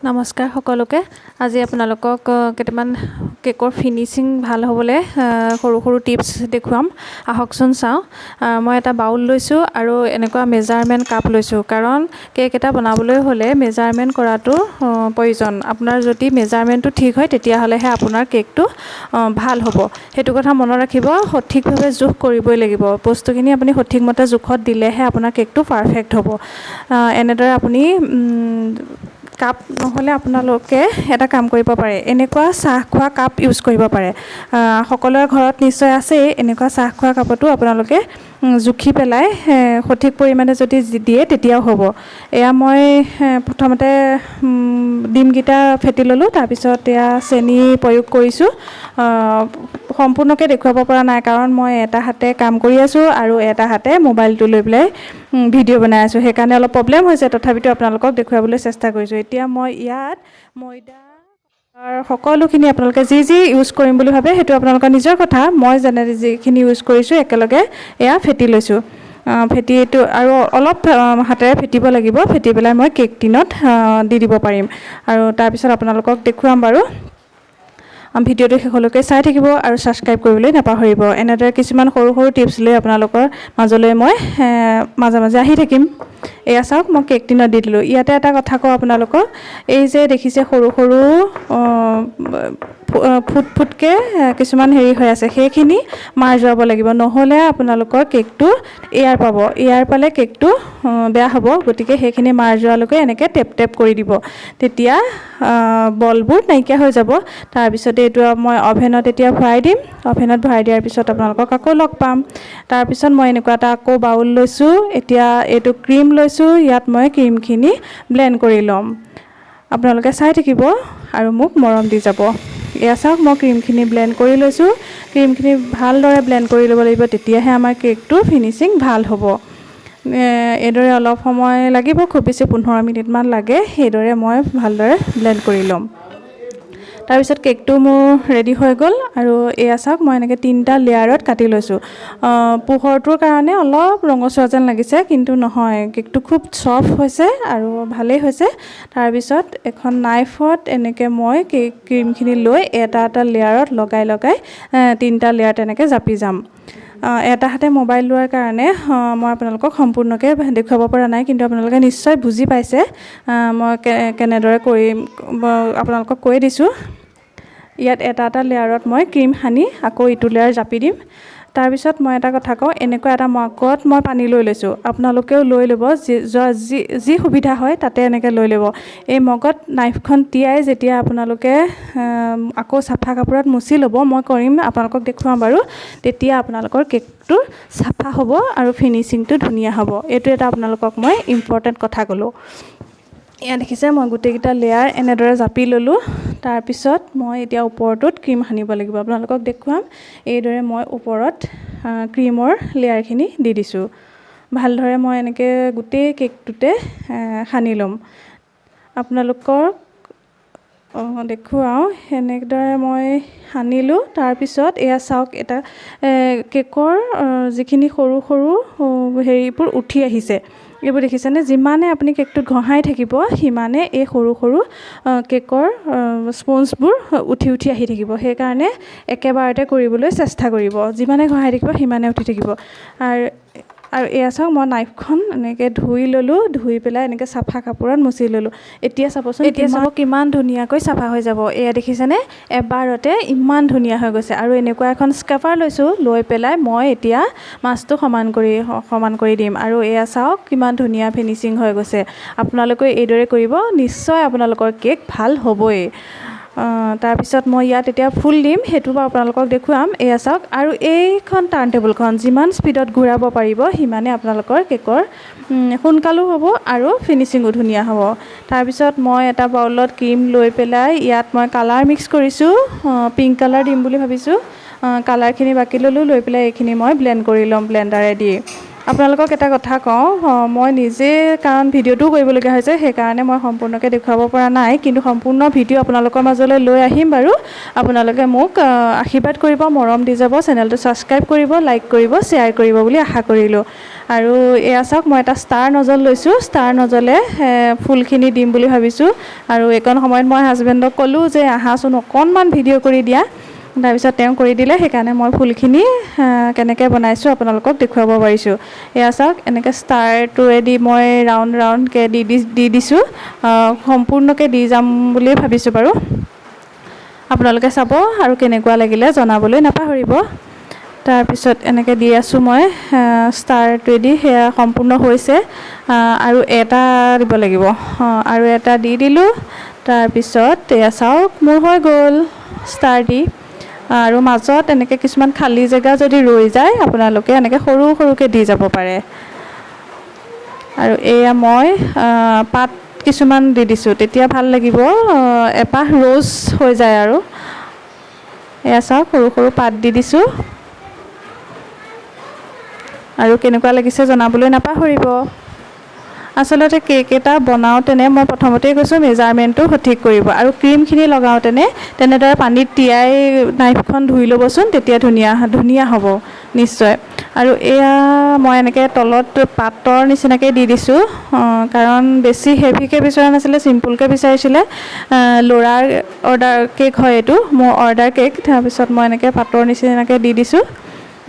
নমস্কাৰ সকলোকে। আজি আপোনালোকক কেইটামান কেকৰ ফিনিচিং ভাল হ'বলৈ সৰু সৰু টিপছ দেখুৱাম। আহকচোন চাওঁ। মই এটা বাউল লৈছোঁ আৰু এনেকুৱা মেজাৰমেণ্ট কাপ লৈছোঁ, কাৰণ কেক এটা বনাবলৈ হ'লে মেজাৰমেণ্ট কৰাটো প্ৰয়োজন। আপোনাৰ যদি মেজাৰমেণ্টটো ঠিক হয়, তেতিয়াহ'লেহে আপোনাৰ কেকটো ভাল হ'ব। সেইটো কথা মনত ৰাখিব। সঠিকভাৱে জোখ কৰিবই লাগিব। বস্তুখিনি আপুনি সঠিকমতে জোখত দিলেহে আপোনাৰ কেকটো পাৰফেক্ট হ'ব। এনেদৰে আপুনি কাপ নহ'লে আপোনালোকে এটা কাম কৰিব পাৰে, এনেকুৱা চাহ খোৱা কাপ ইউজ কৰিব পাৰে। সকলোৰে ঘৰত নিশ্চয় আছেই। এনেকুৱা চাহ খোৱা কাপতো আপোনালোকে জুখি পেলাই সঠিক পৰিমাণে যদি দিয়ে, তেতিয়াও হ'ব। এয়া মই প্ৰথমতে ডিমকেইটা ফেটি ল'লোঁ। তাৰপিছত এয়া চেনি প্ৰয়োগ কৰিছোঁ। সম্পূৰ্ণকৈ দেখুৱাব পৰা নাই, কাৰণ মই এটা হাতে কাম কৰি আছোঁ আৰু এটা হাতে মোবাইলটো লৈ পেলাই ভিডিঅ' বনাই আছোঁ। সেইকাৰণে অলপ প্ৰব্লেম হৈছে। তথাপিতো আপোনালোকক দেখুৱাবলৈ চেষ্টা কৰিছোঁ। এতিয়া মই ইয়াত ময়দা, সকলোখিনি আপোনালোকে যি যি ইউজ কৰিম বুলি ভাবে, সেইটো আপোনালোকৰ নিজৰ কথা। মই যেনে যিখিনি ইউজ কৰিছোঁ, একেলগে এয়া ফেটি লৈছোঁ। ফেটি এইটো আৰু অলপ হাতেৰে ফেটিব লাগিব। ফেটি পেলাই মই কেক টিনত দি দিব পাৰিম আৰু তাৰপিছত আপোনালোকক দেখুৱাম বাৰু। ভিডিঅ'টো শেষলৈকে চাই থাকিব আৰু ছাবস্ক্ৰাইব কৰিবলৈ নাপাহৰিব। এনেদৰে কিছুমান সৰু সৰু টিপছ লৈ আপোনালোকৰ মাজলৈ মই মাজে মাজে আহি থাকিম। এয়া চাওক, মই কেক টিনত দি দিলোঁ। ইয়াতে এটা কথা কওঁ আপোনালোকক। এই যে দেখিছে, সৰু সৰু ফুট ফুটকৈ কিছুমান হেৰি হৈ আছে, সেইখিনি মাৰ যোৱাব লাগিব। নহ'লে আপোনালোকৰ কেকটো এয়াৰ পাব। এয়াৰ পালে কেকটো বেয়া হ'ব। গতিকে সেইখিনি মাৰ যোৱালৈকে এনেকৈ টেপ টেপ কৰি দিব, তেতিয়া বলবোৰ নাইকিয়া হৈ যাব। তাৰপিছতে এইটো মই অভেনত এতিয়া ভৰাই দিম। অভেনত ভৰাই দিয়াৰ পিছত আপোনালোকক আকৌ লগ পাম। তাৰপিছত মই এনেকুৱা এটা আকৌ বাউল লৈছোঁ। এতিয়া এইটো ক্ৰীম লৈছোঁ। ইয়াত মই ক্ৰীমখিনি ব্লেণ্ড কৰি ল'ম। আপোনালোকে চাই থাকিব আৰু মোক মৰম দি যাব। এয়া চাওক, মই ক্ৰীমখিনি ব্লেণ্ড কৰি লৈছোঁ। ক্ৰীমখিনি ভালদৰে ব্লেণ্ড কৰি ল'ব লাগিব, তেতিয়াহে আমাৰ কেকটোৰ ফিনিচিং ভাল হ'ব। এইদৰে অলপ সময় লাগিব, খুব বেছি 15 মিনিটমান লাগে। সেইদৰে মই ভালদৰে ব্লেণ্ড কৰি ল'ম। তাৰপিছত কেকটো মোৰ ৰেডি হৈ গ'ল। আৰু এয়া চাওক, মই এনেকৈ তিনিটা লেয়াৰত কাটি লৈছোঁ। পোহৰটোৰ কাৰণে অলপ ৰঙচুৱা যেন লাগিছে, কিন্তু নহয়, কেকটো খুব চফ্ট হৈছে আৰু ভালেই হৈছে। তাৰপিছত এখন নাইফত এনেকৈ মই কেক ক্ৰীমখিনি লৈ এটা এটা লেয়াৰত লগাই লগাই তিনিটা লেয়াৰ তেনেকৈ জাপি যাম। এটা হাতে মোবাইল লোৱাৰ কাৰণে মই আপোনালোকক সম্পূৰ্ণকৈ দেখুৱাব পৰা নাই, কিন্তু আপোনালোকে নিশ্চয় বুজি পাইছে। মই কেনেদৰে কৰিম, আপোনালোকক কৈ দিছোঁ। ইয়াত এটা এটা লেয়াৰত মই ক্ৰীম সানি আকৌ ইটো লেয়াৰ জাপি দিম। তাৰপিছত মই এটা কথা কওঁ। এনেকুৱা এটা মগত মই পানী লৈ লৈছোঁ। আপোনালোকেও লৈ ল'ব। যি যি যি সুবিধা হয়, তাতে এনেকৈ লৈ ল'ব। এই মগত নাইফখন তিয়াই যেতিয়া আপোনালোকে আকৌ চাফা কাপোৰত মুচি ল'ব, মই কৰিম, আপোনালোকক দেখুৱাম বাৰু, তেতিয়া আপোনালোকৰ কেকটো চাফা হ'ব আৰু ফিনিচিংটো ধুনীয়া হ'ব। এইটো এটা আপোনালোকক মই ইম্পৰ্টেণ্ট কথা ক'লোঁ। এয়া দেখিছে, মই গোটেইকেইটা লেয়াৰ এনেদৰে জাপি ল'লোঁ। তাৰপিছত মই এতিয়া ওপৰটোত ক্ৰীম সানিব লাগিব। আপোনালোকক দেখুৱাম। এইদৰে মই ওপৰত ক্ৰীমৰ লেয়াৰখিনি দি দিছোঁ। ভালদৰে মই এনেকৈ গোটেই কেকটোতে সানি ল'ম। আপোনালোকক দেখুৱাওঁ। সেনেদৰে মই সানিলোঁ। তাৰপিছত এয়া চাওক, এটা কেকৰ যিখিনি সৰু সৰু হেৰিবোৰ উঠি আহিছে, এইবোৰ দেখিছেনে? যিমানে আপুনি কেকটোত ঘঁহাই থাকিব, সিমানে এই সৰু সৰু কেকৰ স্পঞ্জবোৰ উঠি উঠি আহি থাকিব। সেইকাৰণে একেবাৰতে কৰিবলৈ চেষ্টা কৰিব। যিমানে ঘঁহাই থাকিব, সিমানে উঠি থাকিব। আৰু আৰু এয়া চাওক, মই নাইফখন এনেকৈ ধুই ল'লোঁ। ধুই পেলাই এনেকৈ চাফা কাপোৰত মুচি ল'লোঁ। এতিয়া চাবচোন, এতিয়া চাব কিমান ধুনীয়াকৈ চাফা হৈ যাব। এয়া দেখিছেনে? এবাৰতে ইমান ধুনীয়া হৈ গৈছে। আৰু এনেকুৱা এখন স্ক্ৰেপাৰ লৈছোঁ। লৈ পেলাই মই এতিয়া মাজটো সমান কৰি দিম। আৰু এয়া চাওক, কিমান ধুনীয়া ফিনিচিং হৈ গৈছে। আপোনালোকেও এইদৰে কৰিব, নিশ্চয় আপোনালোকৰ কেক ভাল হ'বই। তাৰপিছত মই ইয়াত এতিয়া ফুল দিম, সেইটো বাৰু আপোনালোকক দেখুৱাম। এয়া চাওক, আৰু এইখন টাৰ্ণ টেবুলখন যিমান স্পীডত ঘূৰাব পাৰিব, সিমানে আপোনালোকৰ কেকৰ সোনকালো হ'ব আৰু ফিনিচিঙো ধুনীয়া হ'ব। তাৰপিছত মই এটা বাউলত ক্ৰীম লৈ পেলাই ইয়াত মই কালাৰ মিক্স কৰিছোঁ। পিংক কালাৰ দিম বুলি ভাবিছোঁ। কালাৰখিনি বাকি ল'লোঁ। লৈ পেলাই এইখিনি মই ব্লেণ্ড কৰি ল'ম ব্লেণ্ডাৰেদি। আপোনালোকক এটা কথা কওঁ, মই নিজে কাৰণ ভিডিঅ'টোও কৰিবলগীয়া হৈছে, সেইকাৰণে মই সম্পূৰ্ণকৈ দেখুৱাব পৰা নাই, কিন্তু সম্পূৰ্ণ ভিডিঅ' আপোনালোকৰ মাজলৈ লৈ আহিম বাৰু। আপোনালোকে মোক আশীৰ্বাদ কৰিব, মৰম দি যাব, চেনেলটো ছাবস্ক্ৰাইব কৰিব, লাইক কৰিব, শ্বেয়াৰ কৰিব বুলি আশা কৰিলোঁ। আৰু এয়া চাওক, মই এটা ষ্টাৰ নজল লৈছোঁ, ষ্টাৰ নজলে ফুলখিনি দিম বুলি ভাবিছোঁ। আৰু এইকণ সময়ত মই হাজবেণ্ডক ক'লোঁ যে আহাচোন অকণমান ভিডিঅ' কৰি দিয়া, তাৰপিছত তেওঁ কৰি দিলে, সেইকাৰণে মই ফুলখিনি কেনেকৈ বনাইছোঁ আপোনালোকক দেখুৱাব পাৰিছোঁ। এয়া চাওক, এনেকৈ ষ্টাৰটোৱেদি মই ৰাউণ্ড ৰাউণ্ডকৈ দি দি দি দিছোঁ, সম্পূৰ্ণকৈ দি যাম বুলিয়ে ভাবিছোঁ বাৰু। আপোনালোকে চাব আৰু কেনেকুৱা লাগিলে জনাবলৈ নাপাহৰিব। তাৰপিছত এনেকৈ দি আছোঁ মই ষ্টাৰটোৱেদি, সেয়া সম্পূৰ্ণ হৈছে। আৰু এটা দিব লাগিব, আৰু এটা দি দিলোঁ। তাৰপিছত এয়া চাওক, মোৰ হৈ গ'ল ষ্টাৰ দি। আৰু মাজত এনেকৈ কিছুমান খালী জেগা যদি ৰৈ যায়, আপোনালোকে এনেকৈ সৰু সৰুকৈ দি যাব পাৰে। আৰু এয়া মই পাত কিছুমান দি দিছোঁ, তেতিয়া ভাল লাগিব, এপাহ ৰ'জ হৈ যায়। আৰু এয়া চাওক, সৰু সৰু পাত দি দিছোঁ। আৰু কেনেকুৱা লাগিছে জনাবলৈ নাপাহৰিব। আচলতে কেক এটা বনাওঁতেনে মই প্ৰথমতেই কৈছোঁ, মেজাৰমেণ্টটো সঠিক কৰিব, আৰু ক্ৰীমখিনি লগাওঁতেনে তেনেদৰে পানীত তিয়াই নাইফখন ধুই ল'বচোন, তেতিয়া ধুনীয়া ধুনীয়া হ'ব নিশ্চয়। আৰু এয়া মই এনেকৈ তলত পাতৰ নিচিনাকৈ দি দিছোঁ, কাৰণ বেছি হেভিকৈ বিচৰা নাছিলে, চিম্পুলকৈ বিচাৰিছিলে। ল'ৰাৰ অৰ্ডাৰ কেক হয় এইটো, মোৰ অৰ্ডাৰ কেক। তাৰপিছত মই এনেকৈ পাতৰ নিচিনাকৈ দি দিছোঁ।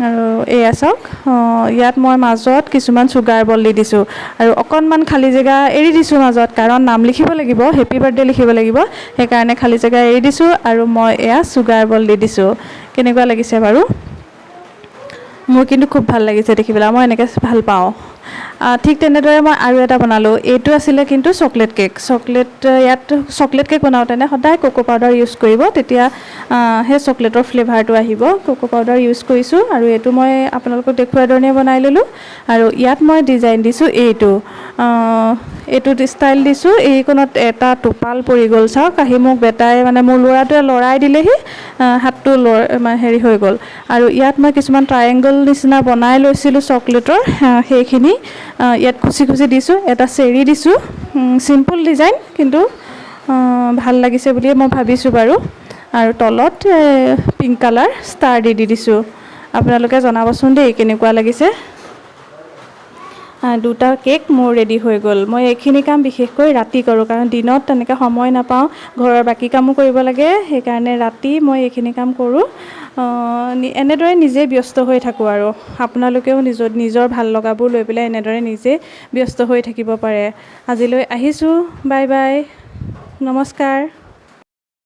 আৰু এয়া চাওক, ইয়াত মই মাজত কিছুমান চুগাৰ বল দি দিছোঁ আৰু অকণমান খালী জেগা এৰি দিছোঁ মাজত, কাৰণ নাম লিখিব লাগিব, হেপী বাৰ্থডে লিখিব লাগিব, সেইকাৰণে খালী জেগা এৰি দিছোঁ। আৰু মই এয়া চুগাৰ বল দি দিছোঁ। কেনেকুৱা লাগিছে বাৰু? মোৰ কিন্তু খুব ভাল লাগিছে দেখি পেলাই, মই এনেকৈ ভাল পাওঁ। ঠিক তেনেদৰে মই আৰু এটা বনালোঁ। এইটো আছিলে কিন্তু চকলেট কেক। চকলেট, ইয়াত চকলেট কেক বনাওঁতেনে সদায় কোকো পাউডাৰ ইউজ কৰিব, তেতিয়া সেই চকলেটৰ ফ্লেভাৰটো আহিব। কোকো পাউডাৰ ইউজ কৰিছোঁ আৰু এইটো মই আপোনালোকক দেখুওৱাৰ ধৰণে বনাই ল'লোঁ। আৰু ইয়াত মই ডিজাইন দিছোঁ, এইটো ষ্টাইল দিছোঁ। এইকণত এটা টোপাল পৰি গ'ল, চাওক, আহি মোক বেটাই, মানে মোৰ ল'ৰাটোৱে লৰাই দিলেহি, হাতটো লৰ মানে হেৰি হৈ গ'ল। আৰু ইয়াত মই কিছুমান ট্ৰায়েংগল নিচিনা বনাই লৈছিলোঁ চকলেটৰ, সেইখিনি ইয়াত খুচি খুচি দিছোঁ, এটা চেৰি দিছোঁ। চিম্পুল ডিজাইন, কিন্তু ভাল লাগিছে বুলিয়ে মই ভাবিছোঁ বাৰু। আৰু তলত পিংক কালাৰ ষ্টাৰ দি দি দিছোঁ। আপোনালোকে জনাবচোন দেই কেনেকুৱা লাগিছে। দুটা কেক মোৰ ৰেডি হৈ গ'ল। মই এইখিনি কাম বিশেষকৈ ৰাতি কৰোঁ, কাৰণ দিনত তেনেকৈ সময় নাপাওঁ, ঘৰৰ বাকী কামো কৰিব লাগে, সেইকাৰণে ৰাতি মই এইখিনি কাম কৰোঁ। এনেদৰে নিজে ব্যস্ত হৈ থাকোঁ। আৰু আপোনালোকেও নিজৰ নিজৰ ভাল লগাবোৰ লৈ পেলাই এনেদৰে নিজে ব্যস্ত হৈ থাকিব পাৰে। আজিলৈ আহিছোঁ, বাই বাই, নমস্কাৰ।